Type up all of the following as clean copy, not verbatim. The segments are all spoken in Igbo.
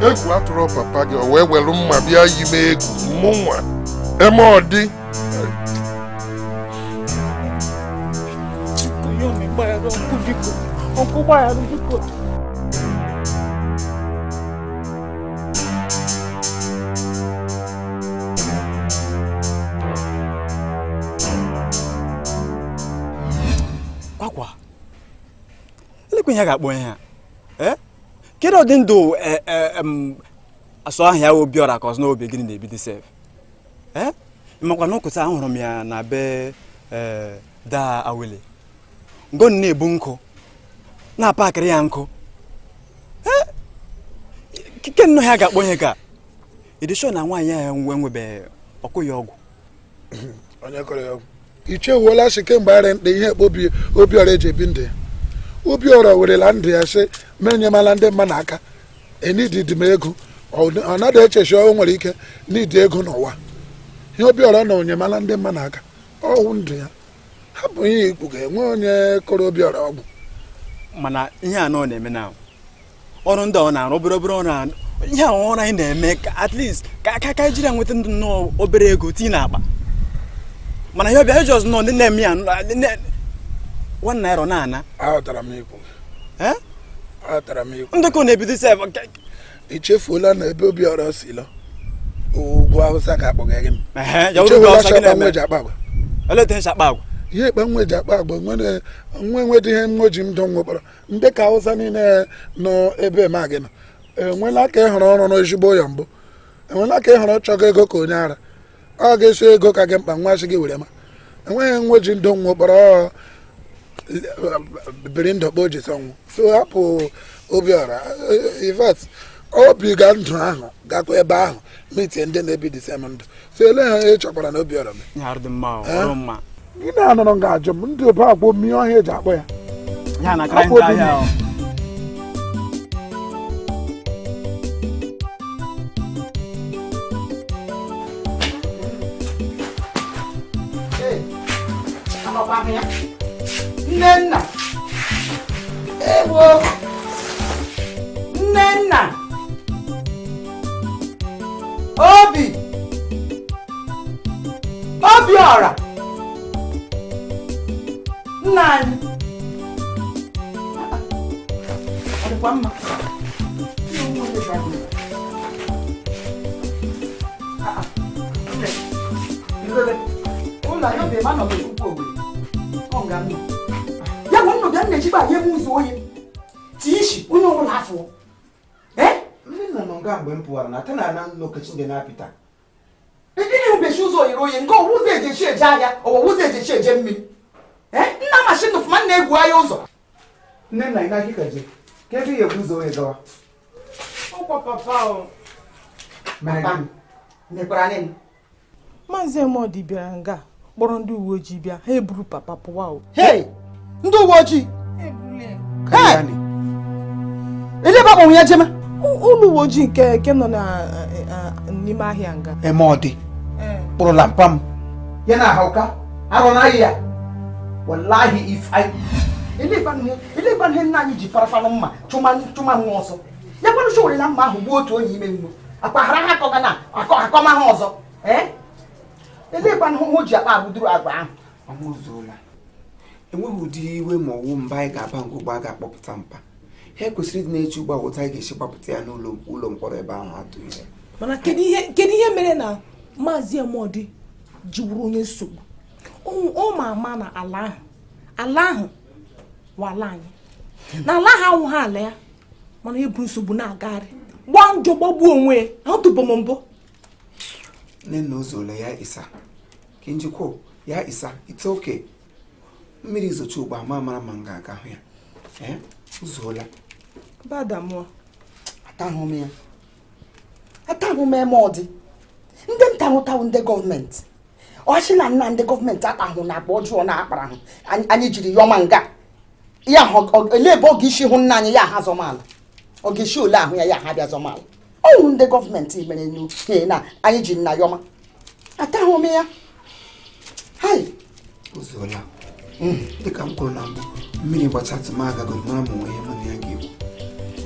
Egwu atụrụ papa gị, o wee welu mma bịa yi m egwu mụnwa Emodi. Kwakwa elekwa ihe a ga-akpọ ihe a. Ee, kedu ọdị ndụ asụ ahụ ya Obiọra ka ọzọ na obi gịnị na-ebido sef? Ee, makwa na ụkụta ahụrụ m ya na be daa awele ngọn na-ebu nkụ na-apakịrị ya nkụ. Ee, ke nnọọ ya ga-akpọ ihe ka ịdị na nwaanyị ya enwebeghị ọkụ ya ọgwụ. Onye kọrọ ya ọgwụ? Ichewuola sị kemgbe arị mkpe ihe ekpe Obiọra eji ebi ndụ ya. Obiọra werela ndụ ya sị ma enyemala ndị mmadụ aka, enididi m ego. Ọ naghị echechi o nwere ike n'idi ego n'ụwa. Ihe Obiọra na onyemala ndị mmadụ aka, ọwụ ndụ ya. Hapụ ihe ikwu ga-enwe onye kọrọ Obiọra ọgwụ. Mana ihe a nọ na-eme na ọrụ ndị ọ na-arụ obere obere ọrụ ihe a ọrụ anyị na-eme ka at least ka aka ka jiri nweta ndụ nnọọ obere ego tinye n'akpa. Mana ihe ọbịa ejọz nọ ndị na-eme ya ₦1 na-ana. Aghọtara m ikwu. Aghọtara m ikwu. Ndị ka ọ na-ebido sef. Echefuola na ebe Obiọra si lọ ugwu Awụsa ga-akpọga gị m. Ihe ekpe nwe ji akpa agwa nwere nwe nwedị ihe nwe ji ndụ nwekpọrọ ndị ka Awụsa niile nọ ebe ma gị nọ. Enwela ka ị hụrụ ọrụ n'ezigbo ya mbụ, enwela ka ị hụrụ chọgo ego ka onye ara ọ ga-eso ego ka gị mkpa nwa sị gị were ma enweghị nwe ji ndụ nwekpọrọ biri ndụ kpa o ji sọ nwụ. So hapụ Obiọra, in fact obi ga ndụ ahụ gakwa ebe ahụ mitie ndị na-ebi the same ndụ. So ele ha ị chọkwara na Obiọra mee gị na-anọrọ nga ajụ m ndị obe agwọ mmiri ọhịa eji akpọ ya. Nnenna, ewo, Nnenna, Obi, Obiọra, nna anyị, ọ dịkwa mma? Ụlọ ya obi ma nọ n'okpukpu Owerri. Ọ nga nọ. Ya bụ nnụ bịa nna-ejikwa ihe m ụzọ oyi tie isi onye ọbụla afọ. Ndị nna nọ nga mgbe m pụwara na tana na lokacin da na fita. Ịdịghị ubechi ụzọ oyiri oyi nke ọwụ ụzọ ejechi eje ahịa ọwụ ụzọ ejechi eje mmiri. Nna mashin fụma na-egwu ahịa ụzọ. Nne nna ina kika je? Ka ebe ya egwu ụzọ oyi gawa? Ọkwa papa o. Papa mekwara anyị. Maazị Emodi bịara nga kpọrọ ndị uwe ojii bịa ha eburu papa pụwa o. Hey! Ndị uwe ojii? Ele ebe akpọnwụ ya jema? Ụlọ uwe ojii nke nọ n'ime ahịa nga. Emodi kpụrụla mpa m ya na ahụka arụ na ya wallahi if I Elekwanụ ihe nna anyị ji farafanụ mma chụma nwa ọsọ ya kwanụ chọwerela mma ahụ gbuo otu onye ime mgbu akpaghara ha akọga na akọma ha ọzọ. Elekwanụ hụ ji akpa agbuduru agwa ahụ. Ọmụzụla enweghị ụdị iwe ma ọwụ mba anyị ga-aba ngụgba a ga-akpọpụta mpa ha kwesịrị ịdị na-eche ụgbọ awụta anyị ga-esi gbapụta ya n'ụlọ ụlọ mkpọrọ ebe ahụ atụ ihe. Mana kedu ihe mere na Maazị Emodi ji wuru onye nsogbu? Ọ ma ama na ala ahụ wụ ala anyị na ala ahụ awụghị ala ya, mana ebu nsogbu na-agagharị gbaa njọ gbagbuo onwe ya. Ahụtụbụ m mbụ. Nne ụzọla ya isa ka njikwa ya isa ite oke mmiri zocha ugbo ama mara ma m ga-aga hụ ya. Ụzọla atahụ m ya, atahụ m Emodi. Ndị ntanwụtawụ ndị gọọmenti ọchịla nna ndị gọọmenti akpahụ na akpa ọjọọ na-akpara ahụ anyị jiri yọma nga ya ele ebe ọ ga-esi hụ nna anyị ya ha zọmala ọ ga-esi ole ahụ ya ya ha bịa zọmala ọnwụ ndị gọọmenti mere n'ihe na anyị ji nna yọma atahụ m ya. Hai ụzọla dịka m kwuru na mbụ mmiri gbachatụ m agago mara ma onwe ihe mụ na ya ga-ekwu.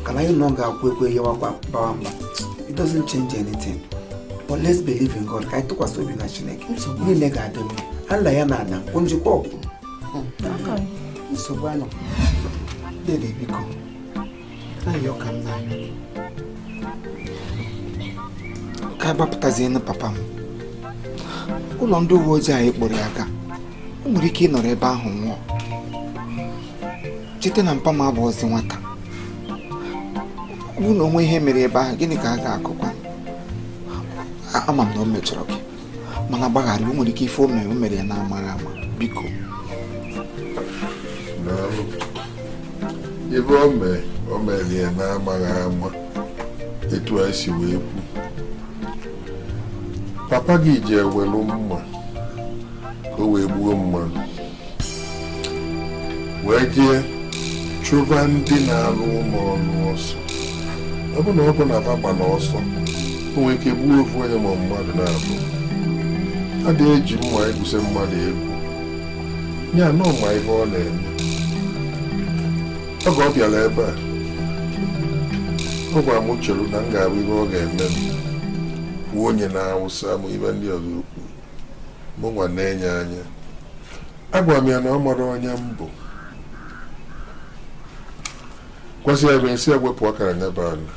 Ka anyị nọ ga-akwụ ekwe yawakwa bawa mba, it doesn't change anything. But let's believe in God, ka anyị tụkwasị obi na Chineke, niile ga-adị mma. Ala ya na ana kwụ njikwa ọgwụ. Nsogbu anọ. Dede, biko, na-ayọ ka m na-ayọ gị ka agbapụtazienụ papa m. Ụlọ ndị uwe ojii anyị kpọrọ ya gaa, o nwere ike ịnọrọ ebe ahụ nwụọ. Cheta na mpa m abụọzi nwata. Ọ bụrụ na o nwee ihe mere ebe ahụ, gịnị ka a ga-akọkwa? Ama m na o mejọrọ gị, mana gbaghara. O nwere ike ife o mere, o mere ya na-amaghị ama. Biko. Daalụ. Ebe o mee, o mere ya na-amaghị ama. Etu a si wee kwu, papa gị ji ewelu mma ka o wee gbuo mmadụ, wee jee chụba ndị na-alụ ụlọ ọrụ ọsọ. Ọ bụ na ọ bụ na fa gbara ọsọ, o nwere ike gbuo ofu onye ma mmadụ na-abụ. A dị eji mma egwusi mmadụ egwu ya na ọma ihe ọ na-eme. Oge ọ bịara ebe a, ọ gwara m chere na m ga-abụ ihe ọ ga-eme m kwuo onye na-awụsa m ibe ndị ọzọ okwu. Mụ nwa na-enye anya, agwara m ya na ọ mara onye m bụ, kwasị ya ebe esi ewepụ akara n'ebe ala.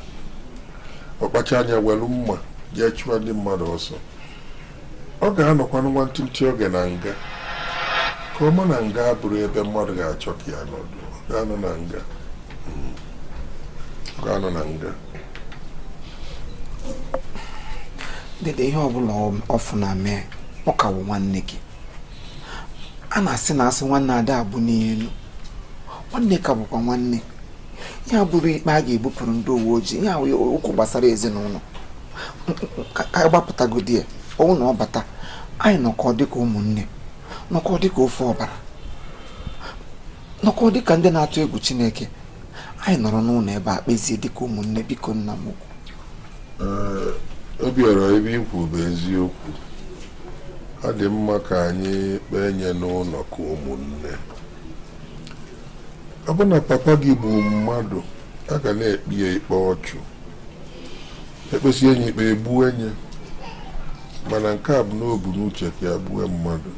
Ọ kpacha anya welu mma jee chụọ ndị mmadụ ọsọ. Ọ ga-anọkwanụ nwantịntị oge na nga, ka ọ ma na nga abụrụ ebe mmadụ ga-achọ ka ya nọdụ. Ọ ga-anọ na nga. Ọ ga-anọ na nga. Dede, ihe ọbụla ọfụ na mee, ọ ka wụ nwanne gị. A na-asị na asị nwanne ada abụ n'elu, nwanne ka bụkwa nwanne ya. Bụrụ ikpe a ga-ebupụrụ ndị uwe ojii ya wụ okwu gbasara ezinụlọ. Ka ka gbapụtagodi ya. Ọwụ na ọ bata, anyị nọkọ dịka ụmụnne, nọkọ dịka ofe ọbara, nọkọ dịka ndị na-atụ egwu Chineke. Anyị nọrọ n'ụlọ ebe a kpezie dịka ụmụnne. Biko, nna m ukwu. Ee, Obiọra, ebe ikwu bụ eziokwu. Ọ dị mma ka anyị kpee nye n'ụlọ ka ụmụnne. Ọ bụ na papa gị bụ mmadụ, a ga na-ekpe ya ikpe ọchụ, ekpesie ya ikpe, egbuo nye. Mana nke a bụ n'obu n'uche ka ya gbue mmadụ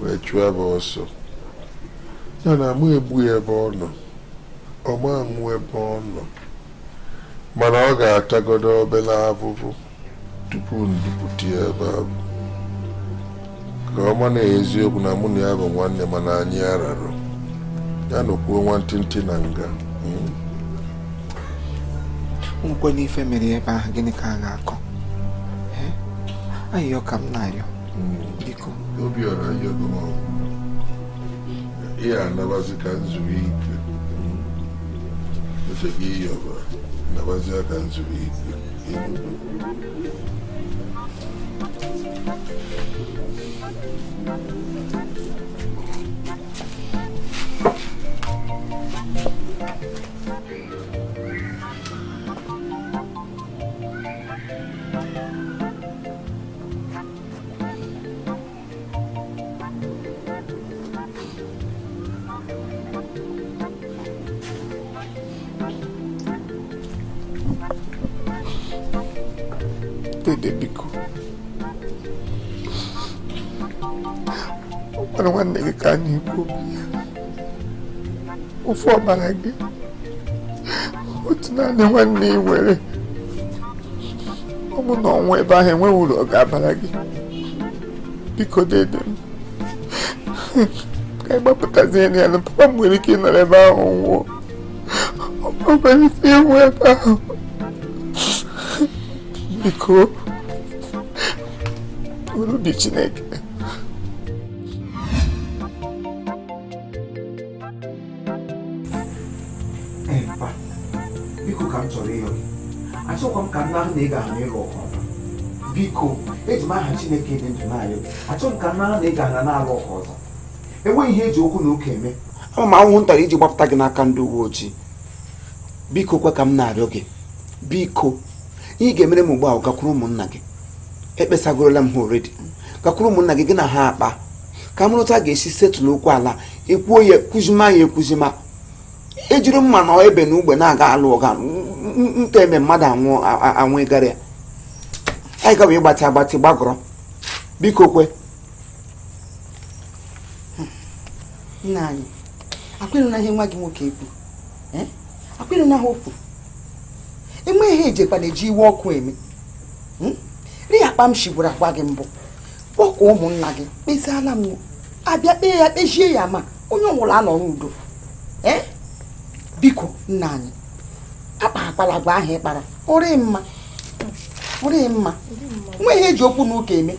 wee chụọ ebe ọsọ ya na amụ egbu ya ebe ọ nọ, ọma anwụ ebe ọ nọ, mana ọ ga-atagodo obere avụvụ tupu ndupụta ya ebe ahụ, ka ọ ma na eziokwu na mụ na ya bụ nwanne. Mana anyị ararụ ya nọkwuo nwantịntị na nga. Nkwe n'ife mere ebe ahụ, gịnị ka a ga-akọ? Ee, ayịyọ ka m na-ayọ, biko. Obiọra, ayọgo m ọgwụ. Ihe anabazi ka nzuru ike. Uche gị ịyọba nabazi ka nzuru ike. Ịnụgo? Dede, biko, ọ gwara nwanne gị ka anyị ekwu okwu ya. Ofu ọbara gị, otu naanị nwanne ị nwere. Ọ bụ na ọnwụ ebe ahụ, enweghị uru ọ ga-abara gị. Biko, dede m, ka anyị gbapụtazie ya na papa m nwere ike ịnọrọ ebe ahụ nwụọ. Ọ nwere ike ịnwụ ebe ahụ. Biko, were obi Chineke. Ee, pa, biko, ka m chọrọ ịyọ gị. Achọkwa m ka m ahụ na ị ga-ahụ ịlụ ọgụ ọzọ. Biko, eji m aha Chineke dị ndụ na-ayọ gị. Achọghị m ka m ahụ na ị ga-ahụ na-alụ ọgụ ọzọ. Enweghị ihe eji okwu na ụka eme. Ama m ahụhụ ntara iji gbapụta gị n'aka ndị uwe ojii. Biko kwa, ka m na-arịọ gị, biko, ihe ị ga-emere m ugbu a bụ gakwuru ụmụnna gị. Ekpesagorola m ha already. Gakwuru ụmụnna gị, gị na ha akpa, ka m rụta ga-esi setụlụ okwu ala. Ekwuo ya, ekwuzima ya, ekwuzima. Ejiri mma na ebe na ugbe na-aga alụ ọga nta eme mmadụ anwụ anwụ ịgara ya. Anyị gawa ịgbatị agbatị gbagọrọ. Biko kwe. Nna anyị, akwịnụ na ihe nwa gị nwoke ekwu, akwịnụ na ha okwu enweghị ejekwa na-eji iwe ọkụ eme ri akpa m shigwara agwa gị mbụ, kpọkọ ụmụnna gị kpesala m abịa kpee ya kpechie ya ma onye ọbụla anọ n'udo. Biko nna anyị, akpa akpalagwa ahụ ịkpara ụrị mma ụrị mma, nweghị eji okwu na ụka eme.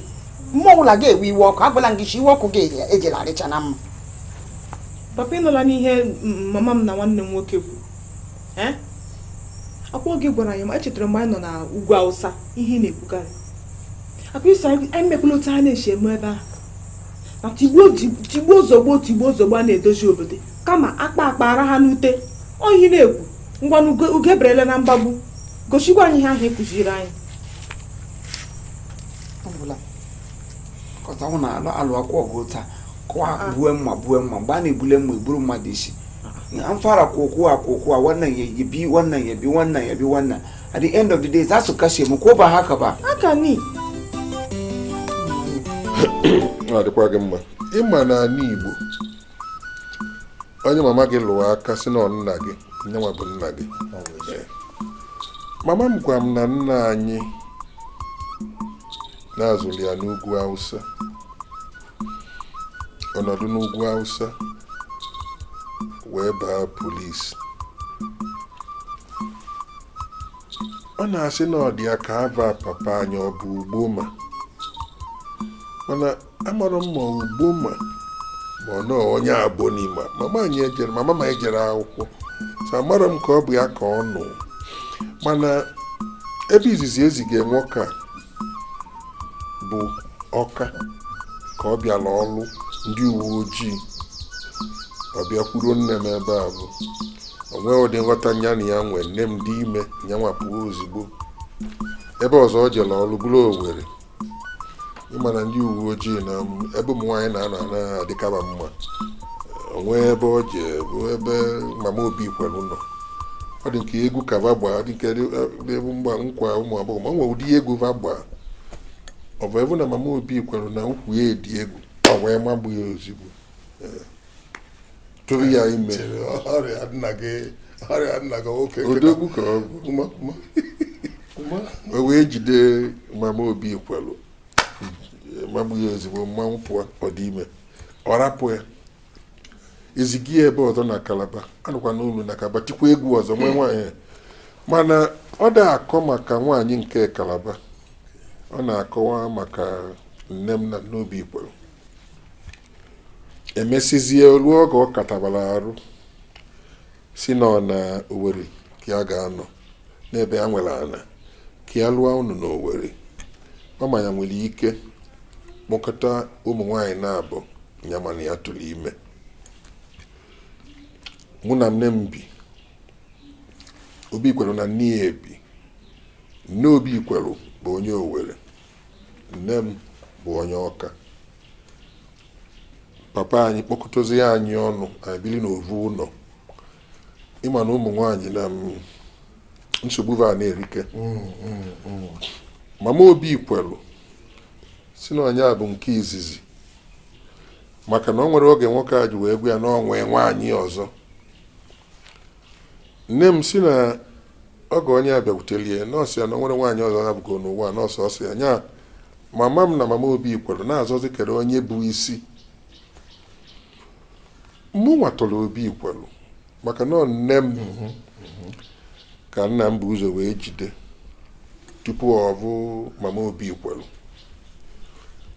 Mmụọ ọbụla ga-ewe iwe ọkụ, agwala m gị chi iwe ọkụ ga-ejela arịcha na mma. Papa, ịnụla n'ihe mama m na nwanne m nwoke kwuru. Akwa oge gwara anyị, ma echetara mgbe anyị nọ na ugwu Awụsa ihe ị na-ekwukarị akwa iso anyị mekwala otu ha na-esi eme ebe ahụ na tigbuo zọgbuo tigbuo zọgbuo a na-edozi obodo, kama akpa akpara ha n'ute. Ohi na-ekwu ngwanụ ugo eberela na mgbagbu, gosikwa anyị ihe ahụ ị kụziri anyị. Kọta na alụ alụ akwa ọgụ taa kụwa bue mma bue mma mgbe a na-ebule mma eburu mmadụ isi. An fara kokowa kokowa, wannan ya bi wannan, ya bi wannan, ya bi wannan, at the end of the day za su kashe mu, ko ba haka ba? Haka ni. Ọ dịkwa gị mma ịma na ala Igbo onye mama gị lụọ aka si na ọ nna gị nyanwa bụ nna gị. Mama m gwa m na nna anyị na-azụli ya n'ugwu Hausa, ọnọdụ n'ugwu Hausa wee baa polisi. Ọ na-asị na ọ dị ya ka ava papa anyị ọ bụ Ugboma, mana amara m ma Ugboma ma ọ nọọ onye Abonima. Mama anyị ejere, mama m ejere akwụkwọ, so amara m ka ọ bụ ya ka ọ nụ. Mana ebe izizi eziga nwoke a bụ Ọka ka ọ bịara ọlụ ndị uwe ojii. Ọ bịakwuru nne m ebe a bụ o nweghị ụdị nghọta nya na ya nwee. Nne m dị ime, nyanwa pụọ ozugbo. Ebe ọzọ ọ jere ọlụ bụrụ Owere. Ịma na ndị uwe ojii na ebe ụmụ nwaanyị na-anọ anaghị adịkaba mma. Onwe ebe ọ jee bụ ebe mama Obi kwere nọ. Ọ dị nke egwu ka va gbaa, dị nke egwu mgba nkwa ụmụ agbọghọ, ma ọ nwere ụdị egwu va gbaa. Ọ bụ ebe na mama Obi kwere na ukwu ya edi egwu, ọ wee magbu ya ozugbo, tụrụ ya ime. Ọrịa nna gị, ọrịa nna gị nwoke. Odogwu ka ọ bụ. O wee jide mama Obi kwelu magbu ya ozugbo, mmanwụ pụọ, ọ dị ime, ọ rapụ ya, eziga ya ebe ọzọ na Kalaba. Anụkwa n'ụlọ na Kalaba tikwa egwu ọzọ nwee nwaanyị, mana ọ da akọ maka nwaanyị nke Kalaba, ọ na-akọwa maka nne m na nne Obi kwelu. Emesizie ruo oge ọ katabara arụ, si nọ na Owerri ka ya ga-anọ n'ebe ya nwere ana ka ya lụọ unu n'Owerri. Mama ya nwere ike kpọkọta ụmụ nwaanyị na-abụ ya, mana ya tụrụ ime. Mụ na nne m bi, Obi kwelu na nne ya ebi. Nne Obi kwelu bụ onye Owerri, nne m bụ onye Ọka. Papa anyị kpọkọtazie anyị ọnụ, anyị biri n'ovu ụlọ. Ịma na ụmụ nwaanyị na nsogbu va na-erike. Mama Obi kwelu si na onye a bụ nke izizi, maka na o nwere oge nwoke a ji wee gwa ya na ọ nwee nwaanyị ọzọ. Nne m si na oge onye a bịakwutere ya, nọọsụ ya na o nwere nwaanyị ọzọ ya bụgo n'ụwa. Nọọsụ ọsọ ya nya mama m na mama Obi kwelu na-azọzi kere onye bụ isi. Mụ nwatọrọ Obi kwelu maka na ọ nne m ka nna m bụ ụzọ wee jide tupu ọ bụ mama Obi kwelu.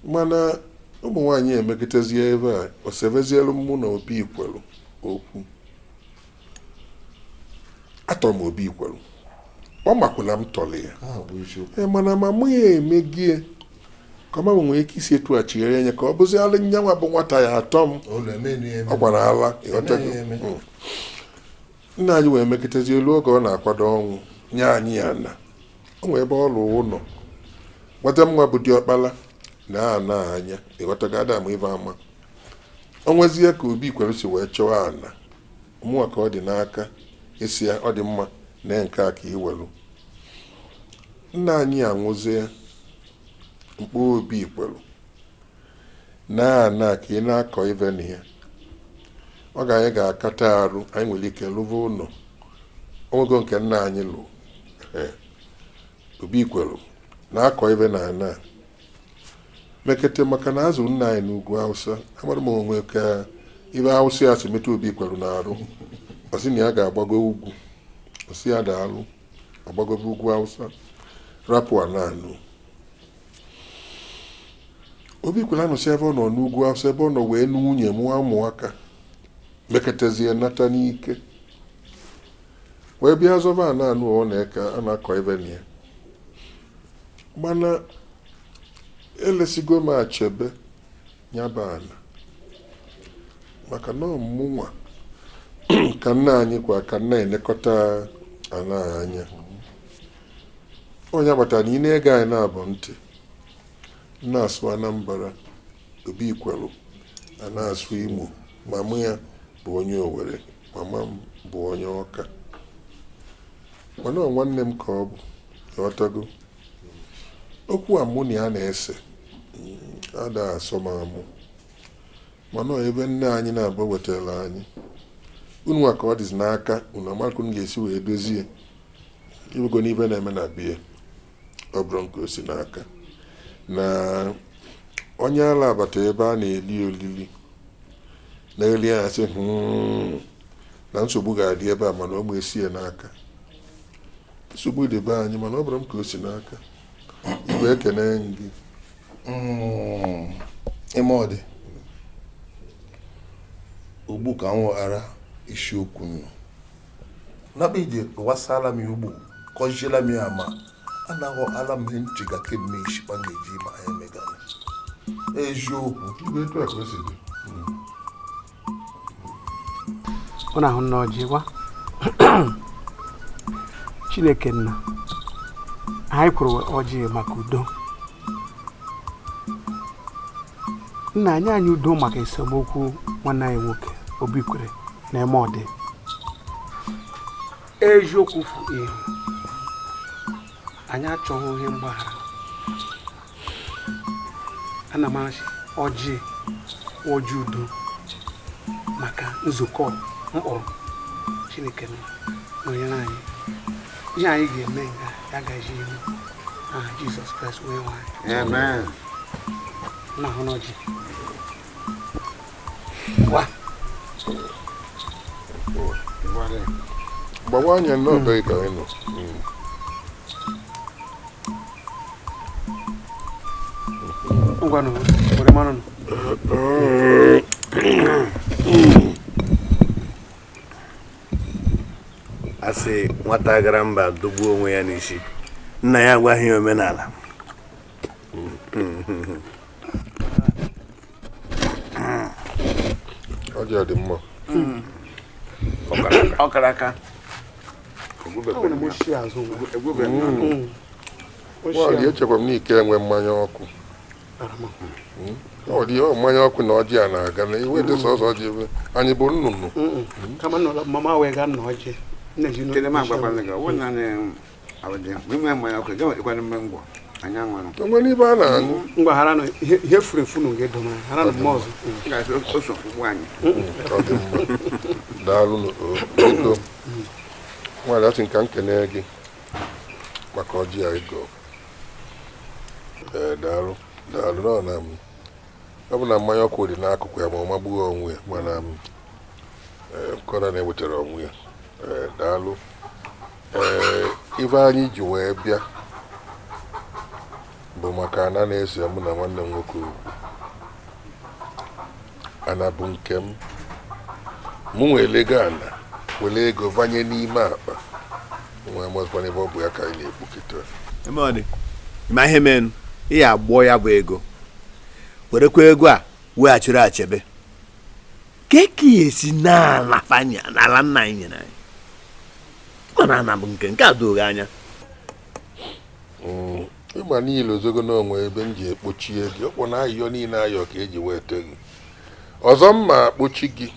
Mana ụmụ nwaanyị emekọtazie ebe a, o sebezielu mụ na Obi kwelu okwu. Atọrọ m Obi kwelu, ọ makwụla m tọrọ ya. Ee, mana mama ya emegie ka ọma nwere ike isi etu a chigharịa anya ka ọ bụzialụ nyanwa bụ nwata ya atọ m. Ọ gwara ala ịghọtago. Nna anyị wee mekọtazie elu oge ọ na-akwado ọnwụ nye anyị ya na o nwee ebe ọ lụọ ụlọ nwata m nwa bụ diọkpala na ana anya ịghọtago. Adam ibe ama o nwezie ka Obi kwere si wee chọwa ana. Mụnwa ka ọ dị n'aka ịsị ya ọ dị mma na nke a ka ị welu. Nna anyị anwụzie, mkpọ Obi kwelu na ana ka ị na-akọ ive na ya. Ọ ga anyị ga-akata arụ, anyị nwere ike lụva ụlọ onwego nke nna anyị lụ. Obi kwelu na-akọ ive na ana mekete, maka na azụ nna anyị n'ugwu Hausa. Amara m onwe ka ibe Hausa ya si metụ Obi kwelu na-arụ. Ọ sị na ya ga-agbago ugwu, ọ sị ya daalụ, ọgbagobe ugwu Hausa, rapụ ana anụ. Obi kwelu anọsị ebe ọ nọ n'ugwu Hausa, ebe ọ nọ wee nụ nwunye, mụọ ụmụaka, meketezie nata n'ike wee bịa zọba ana anụ ọ na-eke a na-akọ ibe na ya. Mana elesigo m Achebe nyaba ana, maka na ọmụnwa ka nna anyị kwa ka nna elekọta ana anya. Onye agbata na ị na-ege anyị na-abụ ntị na-asụ Anambra, Obi kwelu a na-asụ Imo, mama ya bụ onye Owerri, mama m bụ onye Ọka, mana ọ nwanne m ka ọ bụ. Ghọtago okwu a mụ na ya na-ese ada asọ m amụ, mana ọ ebe nne anyị na-abụ wetara anyị unu nwa ka ọ dịzi n'aka unu amara ka unu ga-esi wee dozie iwego n'ibe na-eme na bie. Ọ bụrụ nke o si n'aka na onye ala abata ebe a na-eli olili na-eli ya, asị na nsogbu ga-adị ebe a, mana ọ ma esi ya n'aka. Nsogbu dị be anyị, mana ọ bụrụ m ka o si n'aka. Igwe, ekene gị. Ime ugbu ka m ghọtara isiokwu nnu nakpa ije kọwasala m ugbu, kọziela m ya, ma anaghọ ala m nchiga kemgbe ishikpa na-eji ma anyị megana eziokwu. Igwe, etu a ka o si dị. Ọ na-ahụ nna ọjị gwa Chineke nna anyị kwuru ọjị maka udo. Nna anyị, anyị udo maka esemokwu nwanne anyị nwoke Obi kwere na eme ọdị eziokwu fu ihu. Anyị achọghị ihe mgbaghara. Ana m asị ọjị ọjị udo maka nzukọ mkpọrọ. Chineke nna nọnyere anyị. Ihe anyị ga-eme nga ya gaji ihu aha Jizọs Kraịst onye nwe anyị. Amen. Nna, hụ n'ọjị wa. Gbawa anya nnọọ be ka anyị nọ. Ngwanụ, were mmanụ nụ. A sị nwata gara mba dogbuo onwe ya n'isi, nna ya agwaghị ya omenala. Ọjị a dị mma. Ọkara aka. Enwere m ochie azụ nwa. Nwaanyị, echekwa m n'ike enwe mmanya ọkụ. Ọ dị ọ mmanya ọkụ na ọjị a na-aga na iwe dị sọsọ ọjị ebe anyị bụ nnụnụ. Kama nọla mama wee gaa nna ọjị nna ji. Kele m agwakwala gị, ọ bụrụ naanị ọjị ma ime mmanya ọkụ, ị gaghị ekwana mme ngwọ anyị aṅụrụ. Enwe n'ibe a na-aṅụ. Ngwa, hara nụ ihe furu efu nụ ga-edo mara hara nụ mma ọzọ. Ị ga-asị ose ọfụfụ anyị. Ọ dị mma, daalụ. Biko nwaanyị, asị nka nkene gị maka ọjị a ịgọ. Ee, daalụ, daalụ. Nọ na m ọ bụ na mmanya ọkụ dị n'akụkụ ya ma ọ magbuo onwe ya, mana m kọra na-ewetara onwe ya. Ee, daalụ. Ee, ife anyị ji wee bịa bụ maka ana na-ese mụ na nwanne m nwoke ugwu. Ana bụ nke m, mụ nwere ego ana were ego vanye n'ime akpa nwa amazikwana ebe ọ bụ ya ka anyị na-ekwu kịta. Eme ma ihe menu ị ya agbụọ ya bụ ego, werekwa ego a weghachiri Achebe ka ka ya esi n'ala fanya n'ala nna anyị nyere anyị, mana ana bụ nke nke a doo gị anya. Ịma niile ozogo n'onwe ebe m ji ekpochie gị ọkpọ na ayọ niile ayọ ka eji wee te gị ọzọ mma akpochi gị.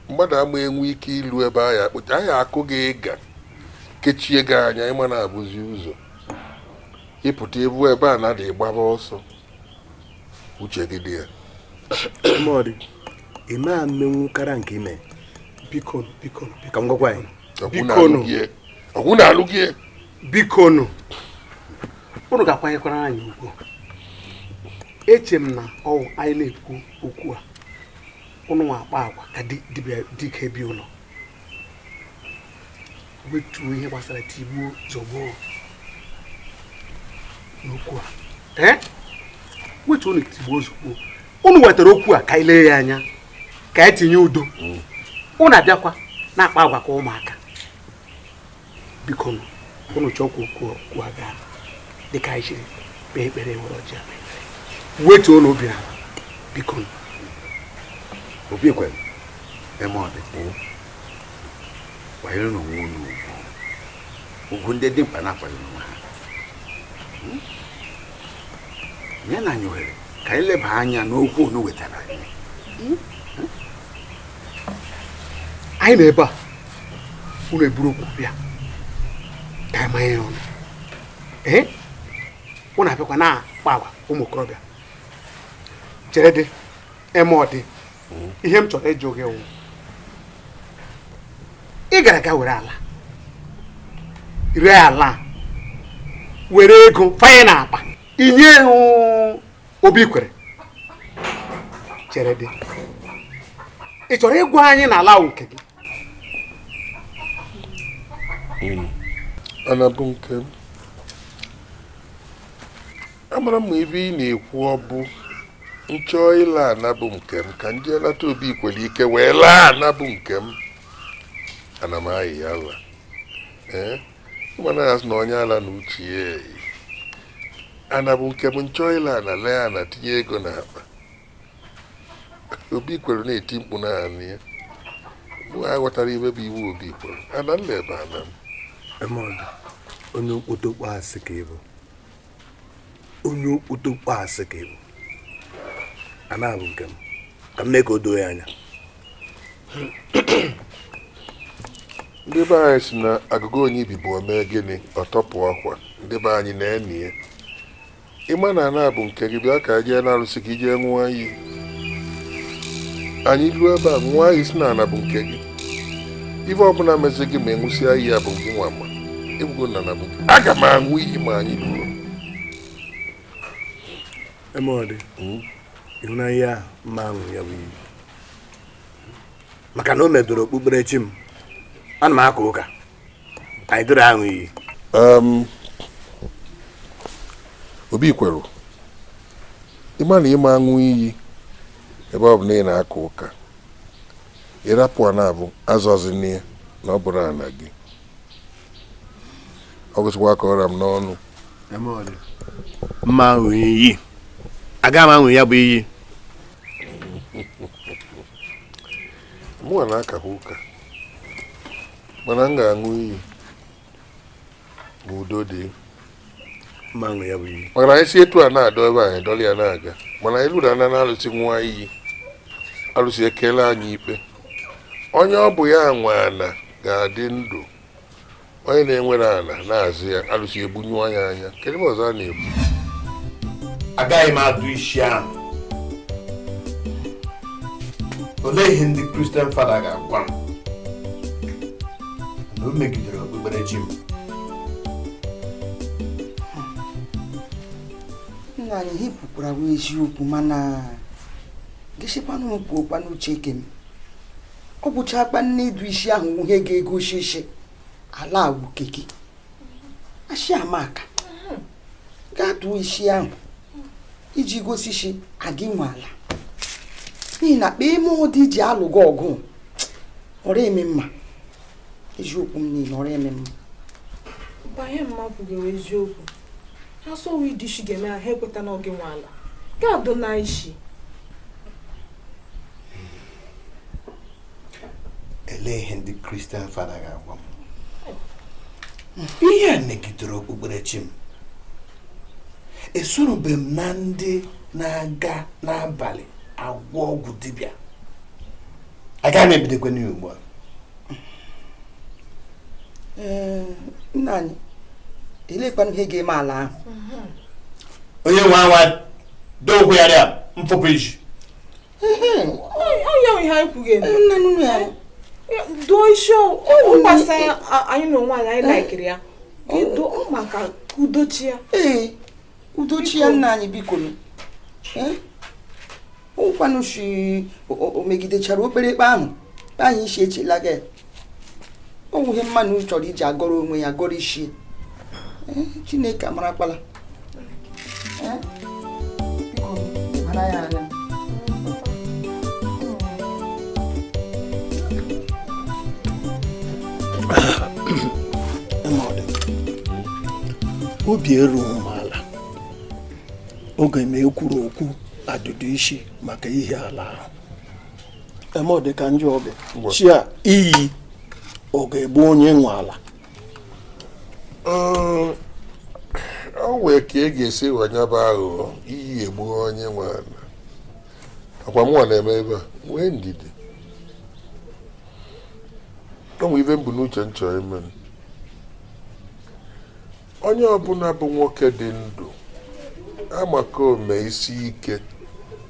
Mmadụ ama enwe ike ilu ebe anyị akpụcha anyị akụ gị ịga kechie gị anya, ịma na-abụzi ụzọ ịpụta ebu ebe a na-adị gbaba ọsọ. Uche gị dị ya. Mọdụ ime a mmenwu kara nke ime. Biko, biko. Ka m gwakwa anyị. Biko nụ. Ọgwụ na-alụ gị. Biko nụ, unu ga-akwanyekwara anyị ugwu. Eche m na ọwụ anyị na-ekwu okwu a, unu nwa akpa agwa ka dibịa dike bi ụlọ wetuo ihe gbasara tigbuo zọgbuo n'okwu a. Ee, wetuo na tigbuo zọgbuo. Unu wetara okwu a ka anyị lee ya anya, ka anyị tinye udo. Unu abịakwa na-akpa agwa ka ụmụaka. Biko nụ, unu chọọ ka okwu a gaa dịka anyị siri kpee ekpere, were ọjị kpee ekpere, wetuo n'obi ala, biko nụ. Obi kwere Emọdị, kwanyere n'onwe unu ugwu, ugwu ndị dị mkpa na-akwanyere onwe ha. Nye na anyị ohere ka anyị leba anya n'okwu unu wetara anyị. Anyị nọ ebe a, unu eburu okwu bịa ka anyị manye ya ọnụ. Ee, unu abịakwa na-akpa agwa ụmụ okorobịa. Chere dị Emọdị, ihe m chọrọ ịjụ gị wụ, ị gara aga were ala, ree ala, were ego fanye n'akpa, inye Obi kwere. Chere dị, ị chọrọ ịgwa anyị na ala nke gị? Ana bụ nke m. Amara m ibe ị na-ekwu, ọ bụ nchọọ ịla ana bụ nke m ka ndị elata Obi kwere ike wee laa ana bụ nke m. Ana m ayị ya ala. Ee, ịmana ya sị na onye ala na uche ya. Ana bụ nke m, nchọọ ịla ana lee ana tinye ego n'akpa. Obi kwere na-eti mkpu naanị ya. Mụ aghọtara ibe bụ iwu Obi kwere. Ana nla ebe ana m. Emọdụ, onye okpotokpo asị ka ị bụ. Onye okpotokpo asị ka ị bụ. Ana bụ nke m. Ka m mee ka o doo ya anya. Ndị be anyị si na agụgụ onye ibi bụ omee gịnị ọtọpụ akwa. Ndị be anyị na-eni ya. Ịma na ana bụ nke gị, bịa ka anyị jee na-arụsị ka ijee ṅụọ iyi. Anyị luo ebe a ṅụọ iyi si na ana bụ nke gị. Ife ọbụla mezi gị ma ịṅụsịa iyi ya bụ gị nwa ma egbugo na ana bụ nke. Aga m aṅụ iyi ma anyị luo. Emọdị, ịhụnanya ahụ mma aṅụ ya bụ iyi. Maka na o medoro okpukperechi m, ana m aka ụka anyị doro aṅụ iyi. Obi kwere ịma na ịma aṅụ iyi ebe ọ bụ na ị na-aka ụka, ịrapụ a na-abụ azọzina ya na ọ bụrụ ana gị. Ọ gụsịkwa ka ọra m n'ọnụ. Mma aṅụ iyi, aga m aṅụ ya bụ iyi. Mụnwa na-akakwa ụka, mana m ga-aṅụ iyi ma udo dị. Mma aṅụ ya bụ iyi. Mana anyị si etu a na-adọ ebe anyị dọrọ ya na-aga, mana anyị lụrụ ana na-alụsị nwa iyi, alụsị ekele anyị ikpe. Onye ọ bụ ya nwe ana ga-adị ndụ, onye na-enwere ana na-azụ ya, alụsị egbunye ya anya. Kedu ebe ọzọ a na-egbu? Agaghị m adụ isi ahụ. Olee ihe ndị Kristian fada ga-agwa m na o megidere okpukperechi m? Nna anyị ihe kwukwara bụ eziokwu, mana gịsịkwanụ m kwuokwa n'uche ke m. Ọ gwụchakwa nne ịdụ isi ahụ ihe ga-egosi isi ala awuke gị. Asị amaka gaa dụọ isi ahụ iji gosi isi agị nwe ala, n'ihi na kpee ime ụdị ji alụ gị ọgụ ọrụ eme mma. Eziokwu m niile ọrụ eme mma. Banye mma kwugere eziokwu. Ha sọwa ịdị isi ga-eme ha ekweta na oge nwe ala. Gaa dụ na isi. Elee ihe ndị Kristian fada ga-agwa m? Ihe a megidere okpukperechi m. Esorobe m na ndị na-aga n'abalị agwọ ọgwụ dibịa. Agaghị m ebidokwa n'ihe ugbu a. Ee, nna anyị, elekwanụ ihe ga-eme ala ahụ? Onye nwe anwa dokwu ya rịa mfọpụ iji. Onye ihe anyị kwughị nna nnu ya doo isi ọ gbasara anyị na onwe anyị, anyị laikiri ya doo maka udochi ya. Ee, udochi ya nna anyị, biko. Ụkwanụ shi o megidechara okpere ikpe ahụ anyị isi echela gị o nwughị mmanụ chọrọ iji agọrọ onwe ya gọrọ isi. Chineke amarakwala. Biko mara ya anya. Obi erughị m ala oge m ekwuru okwu adụdụ isi maka ihe ala ahụ. Emọdị ka njọ oge chia iyi ọ ga-egbu onye nwe ala. O nwee ka ị ga-esi wanyaba aghụghọ iyi egbu onye nwe ala. Akwa mụnwa na-eme ebe a nwee ndidi. O nwee ibe mbụ n'uche m chọrọ ime. Onye ọbụla bụ nwoke dị ndụ amaka ome isi ike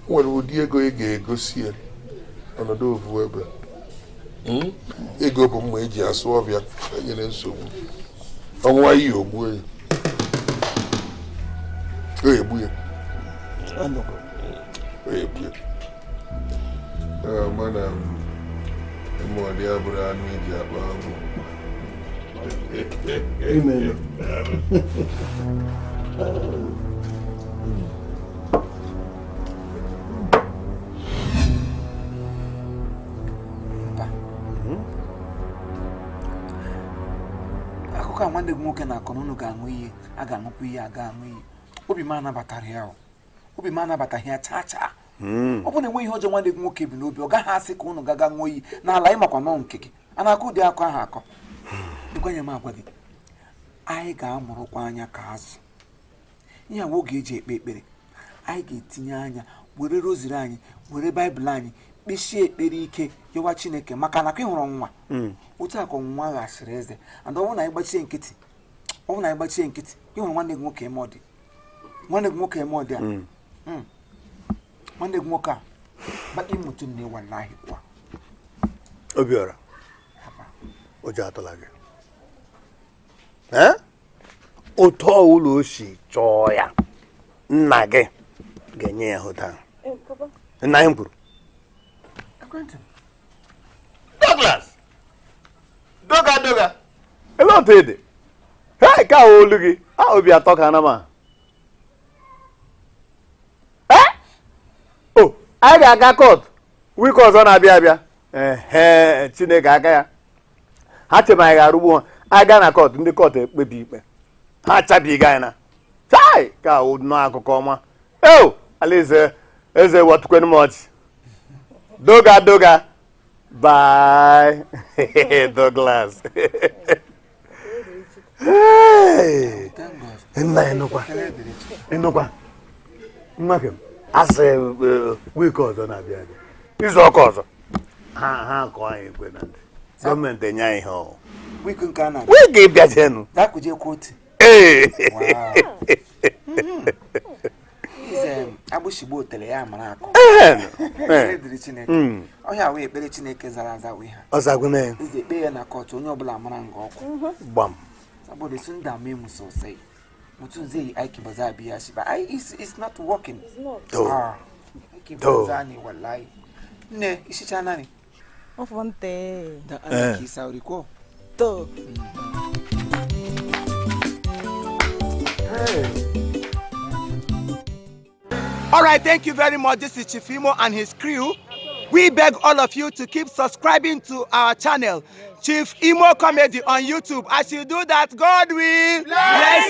nwere ụdị ego ị ga-egosi ya ọnọdụ ofu ebe. Ego bụ mma eji asụ ọbịa enyere nsogbu ọnwa iyi ogbuo ya o egbu ya o egbu ya. Mana mmụọ ya bụrụ anụ eji akpa agwụ. Amen. Akụkọ a nwanne gị nwoke na-akọ na unu ga-aṅụ iyi, a ga-aṅụkwa iyi, a ga-aṅụ iyi. Obi m anabatara ya. Obi m anabataghị ya chaa chaa. Ọ bụ na enweghị ihe ọjọọ nwanne gị nwoke bi n'obi, ọ gaghị asị ka unu gaga ṅụọ iyi n'ala ịmakwa nọ nke gị. A na-akọ ụdị akọ ahụ akọ. Dịkwanye m agwa gị, anyị ga-amụrụkwa anya ka azụ. Ihe a oge eji ekpe ekpere, anyị ga-etinye anya were roziri anyị, were baịbụl anyị kpesie ekpere ike yọwa Chineke maka na ka ị hụrụ ọnwụnwa. Otu a ka ọnwụnwa ghasịrị eze. And ọ bụrụ na anyị gbachie nkịtị, ọ bụrụ na anyị gbachie nkịtị, ị hụrụ nwanne gị nwoke eme ọdị. Nwanne gị nwoke eme ọdị a. Nwanne gị nwoke a baki mutum ne wallahi kuwa. Obiora, ụjọ atụla gị. Otu ọwụla o si chọọ ya, nna gị ga-enye ya hụta. Nna anyị kwuru. Douglas! Doga doga! Ele otu ị dị? Hei, ka ahụ olu gị, a obi atọ ka ana m a. O, anyị ga-aga kọt wiki ọzọ na-abịa abịa. Ehe, Chineke aka ya. Ha che ma anyị ga-arụgbu ha. Anyị gaa na kọt, ndị kọt ekpebi ikpe. Ha achabighị anyị na. Chai! Ka ahụ nọ akụkọ ọma. Eo! Alaeze eze wọtukwenu m ọchị. Doga doga. Bye. Douglas. Hey! Nna ịnụkwa. Ịnụkwa. Nwa kem. Asị wiki ọzọ na-abịa abịa. Izu ọka ọzọ. Ha ha kọọ anyị ekwe na ntị. Gọọmenti enye anyị ihe ọhụụ. Wiki nke a na-abịa. Wiki bịajenụ. Dakuje kwotu. Ee. Agbụshigbo tere ya mara akọ. Ekpere dịrị Chineke. Ọhịa wee ekpere Chineke zara aza wee ha. Ọ zagwụ ya. Eze ekpe ya na kọtụ onye ọbụla mara nga ọkụ. Gbam. Saboda sun dame mu sosai. Mutum zai yi aiki ba za a biya shi ba. Ai it's not working. To. Aiki banza ne wallahi. Nne ishicha na ne. Ọfọnte. Da Allah ki sauri ko. To. All right, thank you very much. This is Chief Imo and his crew. We beg all of you to keep subscribing to our channel, Chief Imo Comedy on YouTube. As you do that, God will bless.